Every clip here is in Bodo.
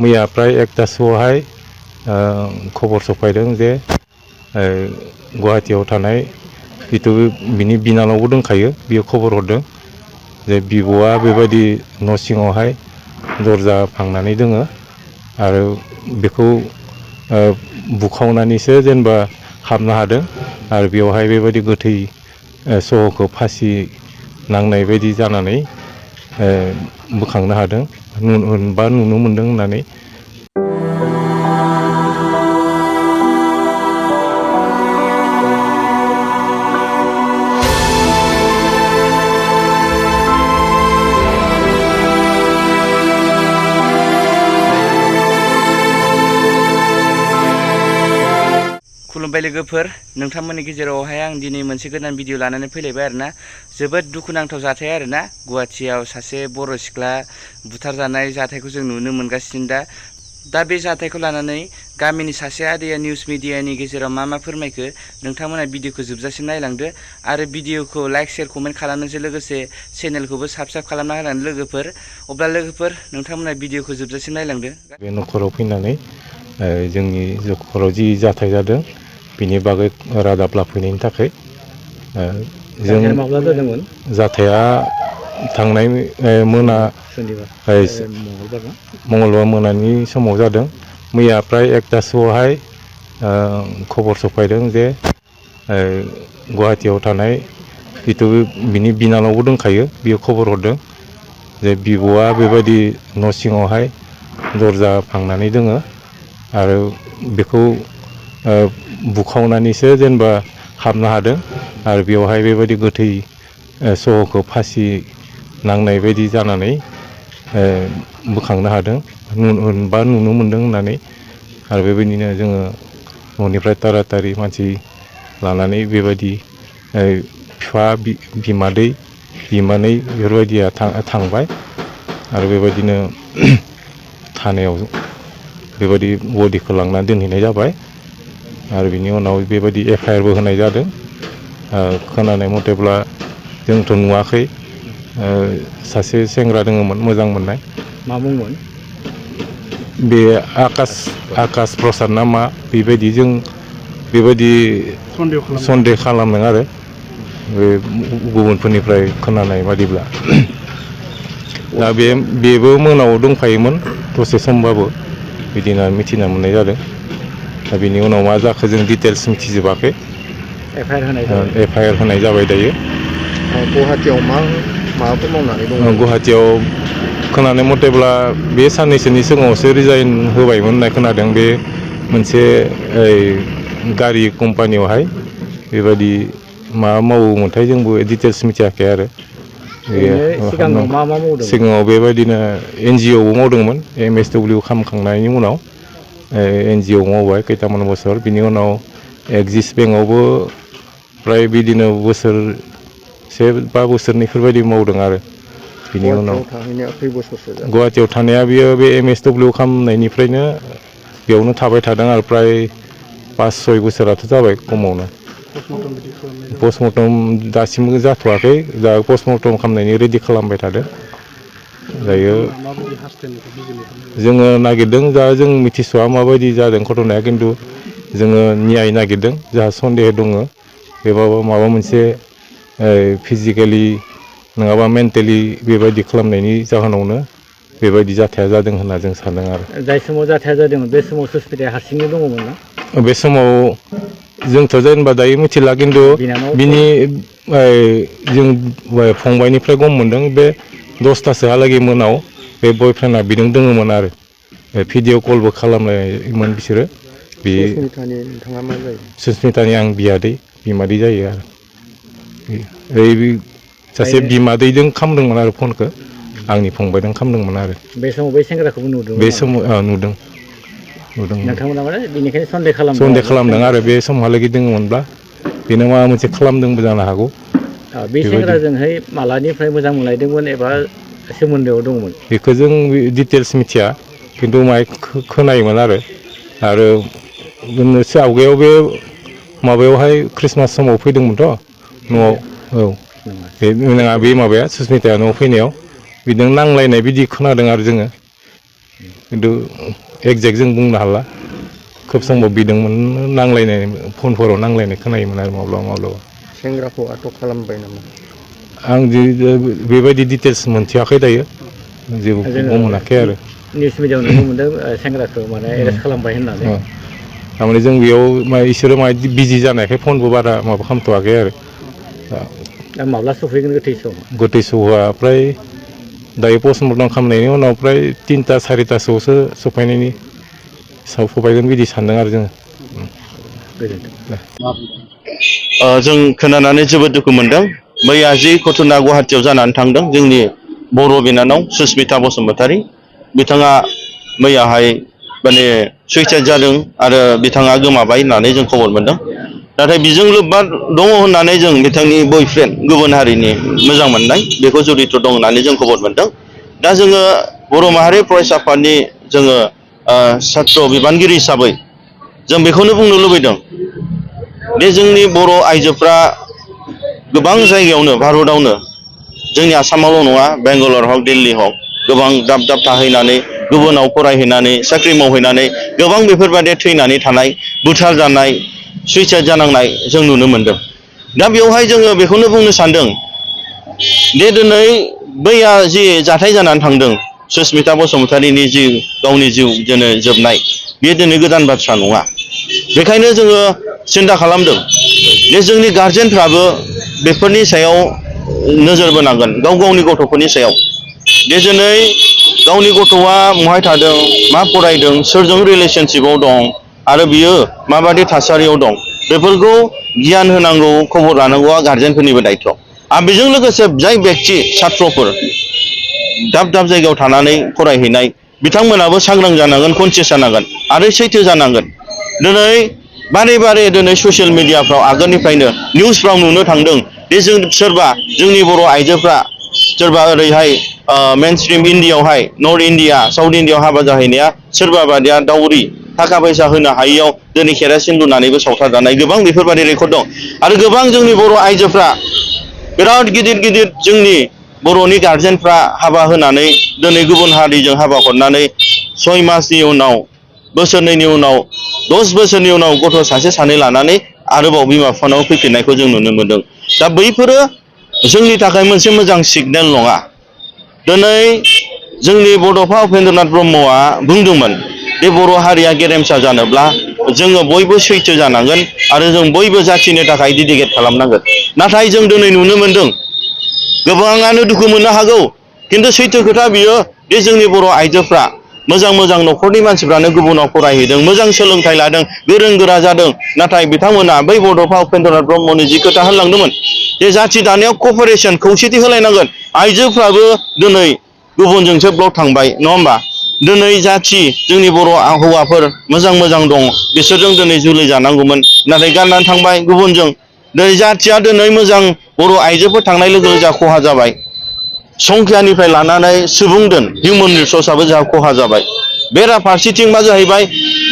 मैया प्राय 1टासोआवहाय खबर सफायदों जे गुवाहाटीयाव थानाय जितु बिनि बिनानावबो दंखायो बियो खबर हरदों जे बिब'आ बेबायदि न' सिङावहाय दरजा फांनानै दोङो आरो बेखौ बुखावनानैसो जेनेबा हाबनो हादों आरो बेवहाय बेबायदि गोथै सह'खौ फासि नांनाय बायदि जानानै बोखांनो हादों बा नुनो मोन्दों होननानै खुलुमबाय लोगोफोर नोंथांमोननि गेजेरावहाय आं दिनै मोनसे गोदान भिडिअ लानानै फैलायबाय आरोना जोबोद दुखुनांथाव जाथाय आरोना गुवाहाटीयाव सासे बर' सिख्ला बुथारजानाय जाथायखौ जों नुनो मोनगासिनो दा बे जाथायखौ लानानै गामिनि सासे आदैया निउस मिडियानि गेजेराव मा फोरमायखो नोंथांमोना भिडिअखौ जोबजासिम नायलांदो आरो भिडिअखौ लाइक शेयार कमेन्ट खालामनायजों लोगोसे चेनेलखौबो साबस्क्राइब खालामना होनानै लोगोफोर अब्ला लोगोफोर नोंथांमोना भिडिअखौ जोबजासिम नायलांदो। बे न'खराव फैनानै जोंनि न'खराव जि जाथाय जादों बिनि बागै रादाब लाफैनायनि थाखाय जों जाथाया थांनाय मोना मंगलबार मोनानि समाव जादों मैया प्राय 1टासोआवहाय खबर सफायदों जे गुवाहाटीयाव थानाय जितु बिनि बिनानावबो दंखायो बियो खबर हरदों जे बिब'आ बेबायदि न' सिङावहाय दरजा फांनानै दोङो आरो बेखौ बुखावनानैसो जेनेबा हाबनो हादों आरो बेवहाय बेबायदि गोथै सह'खौ फासि नांनाय बायदि जानानै बोखांनो हादों बा नुनो मोन्दों होननानै आरो बेबायदिनो जोङो न'निफ्राय तारातारि मानसि लानानै बेबायदि बिफा बिमादै बिमानै बेफोरबायदिया थांबाय आरो बेबायदिनो थानायाव बेबायदि बडिखौ लांनानै दोनहैनाय जाबाय आरो बिनि उनाव बेबायदि FIRबो होनाय जादों खोनानाय मथेब्ला जोंथ' नुवाखै सासे सेंग्रा दङमोन मोजां मोननाय मा बुंमोन बे आकाश प्रसाद ना मा बेबायदि जों बेबायदि सन्देह खालामदों आरो बे गुबुनफोरनिफ्राय खोनानाय बादिब्ला दा बेबो मोनाव दंफायोमोन दसे समबाबो बिदिनो मिथिना मोननाय जादों दा बिनि उनाव मा जाखो जों डिटेल्स मिथिजोबाखै FIR होनाय जाबाय दायो गुवाहाटीयाव माबाफोर मावनानै दं गुवाहाटीयाव खोनानाय मथेब्ला बे साननैसोनि सिगाङावसो रिजाइन होबायमोन होननाय खोनादों बे मोनसे गारि कम्पानियावहाय बेबायदि मा मावोमोनथाय जोंबो डिटेल्स मिथियाखै आरो सिगाङाव बेबायदिनो NGOआवबो मावदोंमोन MSW खालामखांनायनि उनाव NGO मावबाय खैथामान बोसोर बिनि उनाव एक्सिस बेंकआवबो प्राय बिदिनो बोसोरसे बा बोसोरनैफोरबायदि मावदों आरो बिनि उनाव गुवाहाटीयाव थानाया बियो बे MSW खालामनायनिफ्रायनो बेयावनो थाबाय थादों आरो प्राय 5-6 बोसोराथ' जाबाय खमावनो पस्टमर्टम दासिमबो जाथ'वाखै दा पस्टमर्टम खालामनायनि रेडि खालामबाय थादों दायो जोङो नागिरदों दा जों मिथिस'वा माबायदि जादों घटनाया खिन्थु जोङो न्याय नागिरदों जाहा सन्देह दङ बेबाबो माबा मोनसे फिजिकेलि नङाबा मेन्टेलि बेबायदि खालामनायनि जाहोनावनो बेबायदि जाथाया जादों होनना जों सानदों आरो जाय समाव जाथाया जादोंमोन बे समाव सुसमिताया हारसिंनो दङमोन ना बे समाव जोंथ' जेनेबा दायो मिथिला खिन्थु बिनि जों फंबायनिफ्राय गम मोनदों बे 10टासोहालागै मोनाव बे बयफ्रेन्डआ बिजों दङमोन आरो भिडिअ कलबो खालामलायोमोन बिसोरो बे सुसमितानि आं बिमादै जायो आरो सासे बिमादैजों खालामदोंमोन आरो फनखौ आंनि फंबायजों खालामदोंमोन आरो बे समाव बै सेंग्राखौबो नुदों बे समाव नुदों नोंथांमोना माने बेनिखायनो सन्देह खालामदों आरो बे समहालागै दङमोनब्ला बेनो माबा मोनसे खालामदोंबो जानो हागौ बे सेंग्राजोंहाय मालानिफ्राय मोजां मोनलायदोंमोन एबा सोमोन्दोआव दंमोन बेखौ जों डिटेल्स मिथिया खिन्थु खोनायोमोन आरो आवगायाव बे माबायावहाय ख्रिस्टमास समाव फैदोंमोनथ' न'आव बे नङा बे माबाया सुसमिताया न'आव फैनायाव बिदिनो नांलायनाय बिदि खोनादों आरो जोङो खिन्थु एक्जेक्ट जों बुंनो हाला खोब समाव बिदोंमोन नांलायनाय फनफोराव नांलायनाय खोनायोमोन आरो माब्लाबा सेंग्राखौ आटक खालामबाय नामा? आं बेबायदि डिटेल्स मोनथियाखै दायो जेबो मोनाखै आरो निउस मिडियाआव नुनो मोन्दों सेंग्राखौ माने एरेस्ट खालामबाय होननानै थारमाने जों बेयाव इसोरो बिजि जानायखाय फनबो बारा माबा खालामथ'वाखै आरो दा माब्ला सफैगोन गोथै सहआ फ्राय दायो पस्टमर्टम खालामनायनि उनाव फ्राय 3टा 4टासोआवसो सफैगोन बिदि सानदों आरो जोङो जों खोनानानै जोबोद दुखु मोनदों। मैया जि घटना गुवाहाटियाव जानानै थांदों जोंनि बर' बिनानाव सुस्मिता बसुमतारी बिथाङा मैयाहाय माने सुइसाइड जादों आरो बिथाङा गोमाबाय होननानै जों खबर मोनदों। नाथाय बिजों लोब्बा दङ होननानै जों बिथांनि बयफ्रेन्ड गुबुन हारिनि मोजां मोननाय बेखौ जडिथ' दं होननानै जों खबर मोनदों। दा जोङो बर' माहारि फरायसा आफादनि जोङो सात्र बिबानगिरि हिसाबै जों बेखौनो बुंनो लुबैदों दे जोंनि बर' आइजोफ्रा गोबां जायगायावनो भारतआवनो जोंनि आसामावल' नङा बेंगालर हक दिल्ली हक गोबां दाब दाब थाहैनानै गुबुनाव फरायहैनानै साख्रि मावहैनानै गोबां बेफोरबायदि थैनानै थानाय बुथार जानाय सुइसाइड जानांनाय जों नुनो मोनदों। दा बेवहाय जोङो बेखौनो बुंनो सानदों दे दिनै बैया जि जाथाय जानानै थांदों सुस्मिता बसुमतारीनि जि गावनि जिउ दिनै जोबनाय बेयो दिनै गोदान बाथ्रा नङा। बेखायनो जोङो सिन्था खालामदों जे जोंनि गारजेनफ्राबो बेफोरनि सायाव नोजोर बोनांगोन गाव गावनि गथ'फोरनि सायाव दे दिनै गावनि गथ'आ बहाय थादों मा फरायदों सोरजों रिलेसनशिपआव दं आरो बियो माबायदि थासारियाव दं बेफोरखौ गियान होनांगौ खबर लानांगौआ गारजेनफोरनिबो दायथ'। आरो बेजों लोगोसे जाय बेक्ति छात्रफोर दाब दाब जायगायाव थानानै फरायहैनाय बिथांमोनाबो सांग्रां जानांगोन कनसियास जानांगोन आरो सैथो जानांगोन। दिनै बारे बारे दिनै ससियेल मिडियाफ्राव आगोलनिफ्रायनो निउसफ्राव नुनो थांदों दे जों सोरबा जोंनि बर' आइजोफ्रा सोरबा ओरैहाय मेन स्ट्रिम इण्डियाआवहाय नर्थ इण्डिया साउथ इण्डियाआव हाबा जाहैनाया सोरबा बादिया दाउरि थाखा फैसा होनो हायियाव दिनै केरासिन लुनानैबो सावथार जानाय गोबां बेफोरबायदि रेकर्ड दं। आरो गोबां जोंनि बर' आइजोफ्रा बिराद गिदिर गिदिर जोंनि बर'नि गारजेनफ्रा हाबा होनानै दिनै गुबुन हारिजों हाबा हरनानै 6 मासनि उनाव बोसोरनैनि उनाव 10 बोसोरनि उनाव गथ' सासे सानै लानानै आरोबाव बिमा बिफानाव फैफिननायखौ जों नुनो मोनदों। दा बैफोरो जोंनि थाखाय मोनसे मोजां सिगनेल नङा। दिनै जोंनि बड'फा उपेन्द्रनाथ ब्रह्मआ बुंदोंमोन बे बर' हारिया गेरेमसा जानोब्ला जोङो बयबो सैथो जानांगोन आरो जों बयबो जाथिनि थाखाय डेडिकेट खालामनांगोन। नाथाय जों दिनै नुनो मोनदों गोबाङानो दुखु मोननो हागौ खिन्थु सैथो खोथा बियो बे जोंनि बर' आइजोफ्रा मोजां मोजां न'खरनि मानसिफ्रानो गुबुनाव फरायहैदों मोजां सोलोंथाइ लादों गोरों गोरा जादों। नाथाय बिथांमोना बै बड'फा उपेन्द्रनाथ ब्रह्मनि जि खोथा होनलांदोंमोन जे जाथि दानायाव कपारेसन खौसेथि होलायनांगोन। आइजोफ्राबो दिनै गुबुनजोंसो ब्लक थांबाय नङा होमबा? दिनै जाथि जोंनि बर' हौवाफोर मोजां मोजां दं बिसोरजों दिनै जुलि जानांगौमोन नाथाय गारनानै थांबाय गुबुनजों। दिनै जाथिया दिनै मोजां बर' आइजोफोर थांनाय लोगो लोगो जोंहा खहा जाबाय। संख्यानिफ्राय लानानै सुबुंधोन हिउमेन रिसर्सआबो जोंहा खहा जाबाय। बेराफारसेथिं मा जाहैबाय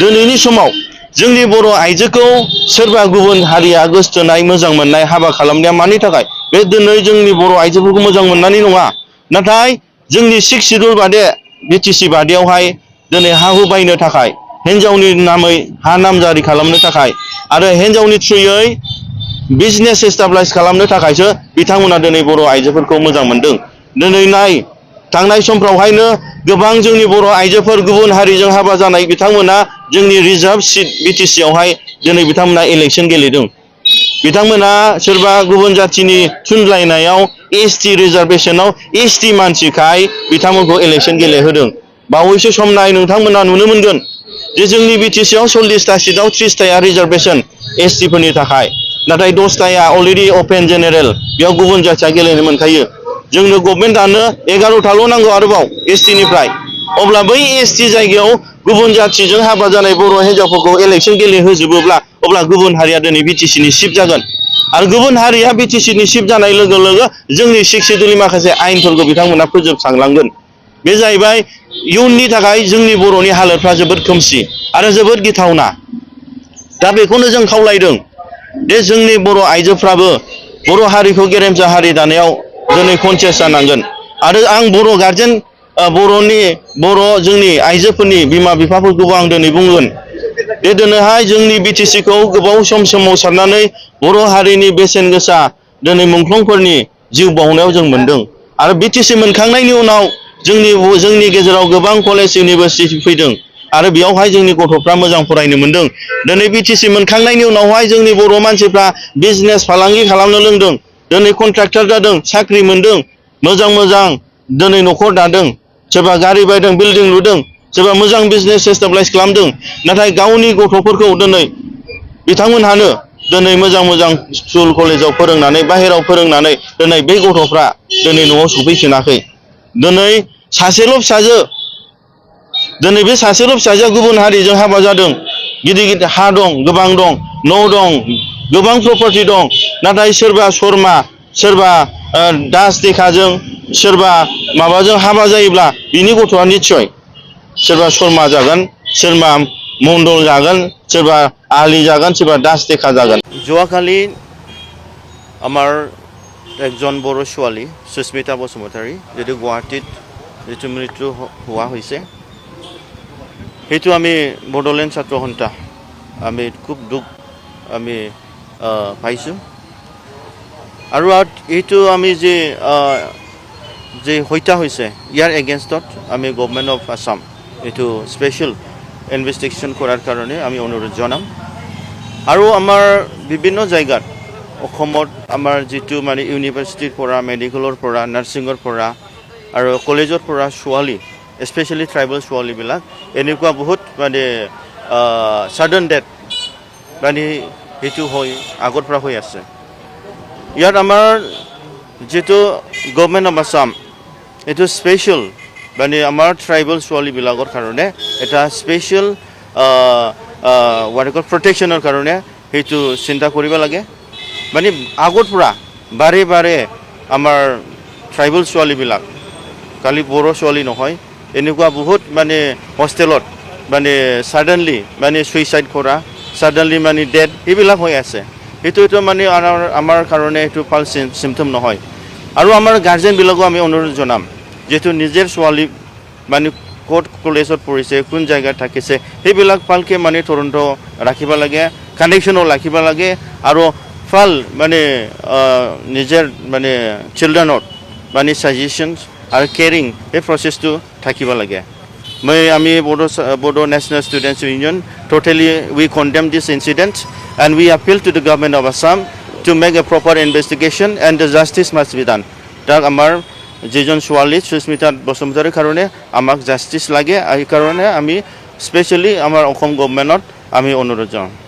दिनैनि समाव जोंनि बर' आइजोखौ सोरबा गुबुन हारिया गोसथोनाय मोजां मोननाय हाबा खालामनाया मानि थाखाय बे दिनै जोंनि बर' आइजोफोरखौ मोजां मोननानै नङा। नाथाय जोंनि 6 सिडुल बादे BTC बादियावहाय दिनै हा हु बायनो थाखाय हिन्जावनि नामै हा नामजारि खालामनो थाखाय आरो हिन्जावनि थ्रुयै बिजनेस एस्टाब्लिस खालामनो थाखायसो बिथांमोना दिनै बर' आइजोफोरखौ मोजां मोनदों। दिनै नाय थांनाय समफ्रावहायनो गोबां जोंनि बर' आइजोफोर गुबुन हारिजों हाबा जानाय बिथांमोना जोंनि रिजार्भ सिट BTC आवहाय दिनै बिथांमोना इलेक्सन गेलेदों। बिथांमोना सोरबा गुबुन जाथिनि थुनज्लायनायाव ST रिजार्भेसनाव ST मानसिखाय बिथांमोनखौ इलेक्सन गेलेहोदों। बावैसो सम नाय नोंथांमोना नुनो मोनगोन जे जोंनि BTC आव 40टा सिटआव 30टाया रिजार्भेसन ST फोरनि थाखाय। नाथाय 10टाया अलरेडि अपेन जेनेरेल बेयाव गुबुन जाथिया गेलेनो मोनखायो। जोंनो गभर्नमेन्टआनो 11टाल' नांगौ आरोबाव ST निफ्राय। अब्ला बै ST जायगायाव गुबुन जाथिजों हाबा जानाय बर' हिन्जावफोरखौ इलेक्सन गेलेहोजोबोब्ला अब्ला गुबुन हारिया दिनै BTC नि चिफ जागोन। आरो गुबुन हारिया BTC नि चिफ जानाय लोगो लोगो जोंनि 6 सिडुलनि माखासे आयेनफोरखौ बिथांमोना फोजोबस्रांलांगोन। बे जाहैबाय इयुननि थाखाय जोंनि बर'नि हालोदफ्रा जोबोद खोमसि आरो जोबोद गिथावना। दा बेखौनो जों खावलायदों दे जोंनि बर' आइजोफ्राबो बर' हारिखौ गेरेमसा हारि दानायाव दिनै कनसियास जानांगोन। आरो आं बर' गारजेन बर' जोंनि आइजोफोरनि बिमा बिफाफोरखौबो आं दिनै बुंगोन बे दिनैहाय जोंनि बिटिसिखौ गोबाव सम सोमावसारनानै बर' हारिनि बेसेन गोसा दिनै मुंख्लंफोरनि जिउ बाउनायाव जों मोनदों आरो बिटिसि मोनखांनायनि उनाव जोंनि गेजेराव गोबां कलेज इउनिभारसिटि फैदों आरो बेयावहाय जोंनि गथ'फ्रा मोजां फरायनो मोनदों दिनै बिटिसि मोनखांनायनि उनावहाय जोंनि बर' मानसिफ्रा बिजनेस फालांगि खालामनो लोंदों दिनै कन्ट्राक्टर जादों साख्रि मोनदों मोजां दिनै न'खर दादों सोरबा गारि बायदों बिल्डिं लुदों सोरबा मोजां बिजनेस एस्टाब्लिश खालामदों नाथाय गावनि गथ'फोरखौ दिनै बिथांमोनहानो दिनै मोजां स्कुल कलेजाव फोरोंनानै बाहेराव फोरोंनानै दिनै बे गथ'फ्रा दिनै न'आव सफैफिनाखै दिनै सासेल' फिसाजो दिनै बे सासेल' फिसाजोआ गुबुन हारिजों हाबा जादों गिदिर हा दं गोबां दं न' दं गोबां प्रपार्टि दं नाथाय सोरबा शर्मा सोरबा दास देखाजों सोरबा माबाजों हाबा जायोब्ला बिनि गथ'आ निस्सय सोरबा शर्मा जागोन सोरबा मण्डल जागोन सोरबा आलि जागोन सोरबा दास देखा जागोन যোৱাকালি আমাৰ একজন बर' ছোৱালী সুস্মিতা বসুমতাৰী যিটো গুৱাহাটীত যিটো মৃত্যু হোৱা হৈছে সেইটো আমি বড়োলেণ্ড ছাত্ৰ সন্থা আমি খুব দুখ আমি পাইছোঁ আৰু এইটো আমি যে হত্যা হৈছে ইয়াৰ এগেইনষ্টত আমি গভৰ্ণমেণ্ট অফ আছাম এইটো স্পেচিয়েল ইনভেষ্টিগেশ্যন কৰাৰ কাৰণে আমি অনুৰোধ জনাম আৰু আমাৰ বিভিন্ন জায়গাত অসমত আমাৰ যিটো মানে ইউনিভাৰ্চিটিৰ পৰা মেডিকেলৰ পৰা নাৰ্ছিঙৰ পৰা আৰু কলেজৰ পৰা ছোৱালী স্পেচিয়েলি ট্ৰাইবেল ছোৱালীবিলাক এনেকুৱা বহুত মানে ছাডেন ডেথ মানে সেইটো আগৰ পৰা হৈ আছে ইয়াত আমাৰ যিটো গভৰ্ণমেণ্ট অফ আছাম এইটো স্পেচিয়েল মানে আমাৰ ট্ৰাইবেল ছোৱালীবিলাকৰ কাৰণে এটা স্পেচিয়েল প্ৰটেকশ্যনৰ কাৰণে সেইটো চিন্তা কৰিব লাগে মানে আগৰ পৰা বাৰে আমাৰ ট্ৰাইবেল ছোৱালীবিলাক খালি বড়ো ছোৱালী নহয় এনেকুৱা বহুত মানে হোষ্টেলত মানে ছাডেনলি মানে ছুইচাইড কৰা ছাডেনলি মানে ডেথ এইবিলাক হৈ আছে এইটো মানে আমাৰ কাৰণে এইটো ভাল চিমটম নহয় আৰু আমাৰ গাৰ্জেনবিলাকো আমি অনুৰোধ জনাম যিহেতু নিজৰ ছোৱালী মানে ক'ত কলেজত পঢ়িছে কোন জেগাত থাকিছে সেইবিলাক ভালকৈ মানে তদন্ত ৰাখিব লাগে কানেকশ্যনো ৰাখিব লাগে আৰু ভাল মানে নিজৰ মানে চিলড্ৰেনত মানে ছাজেশ্যনছ আৰু কেয়াৰিং এই প্ৰচেছটো থাকিব লাগে আমি Bodo national students union totally we condemn this incident and we appeal to the government of Assam to make a proper investigation and the justice must be done তাক আমাৰ যিজন ছোৱালী সুস্মিতা বসুমতাৰীৰ কাৰণে আমাক জাষ্টিছ লাগে সেইকাৰণে আমি স্পেচিয়েলি আমাৰ অসম গভৰ্ণমেণ্টত আমি অনুৰোধ জনাওঁ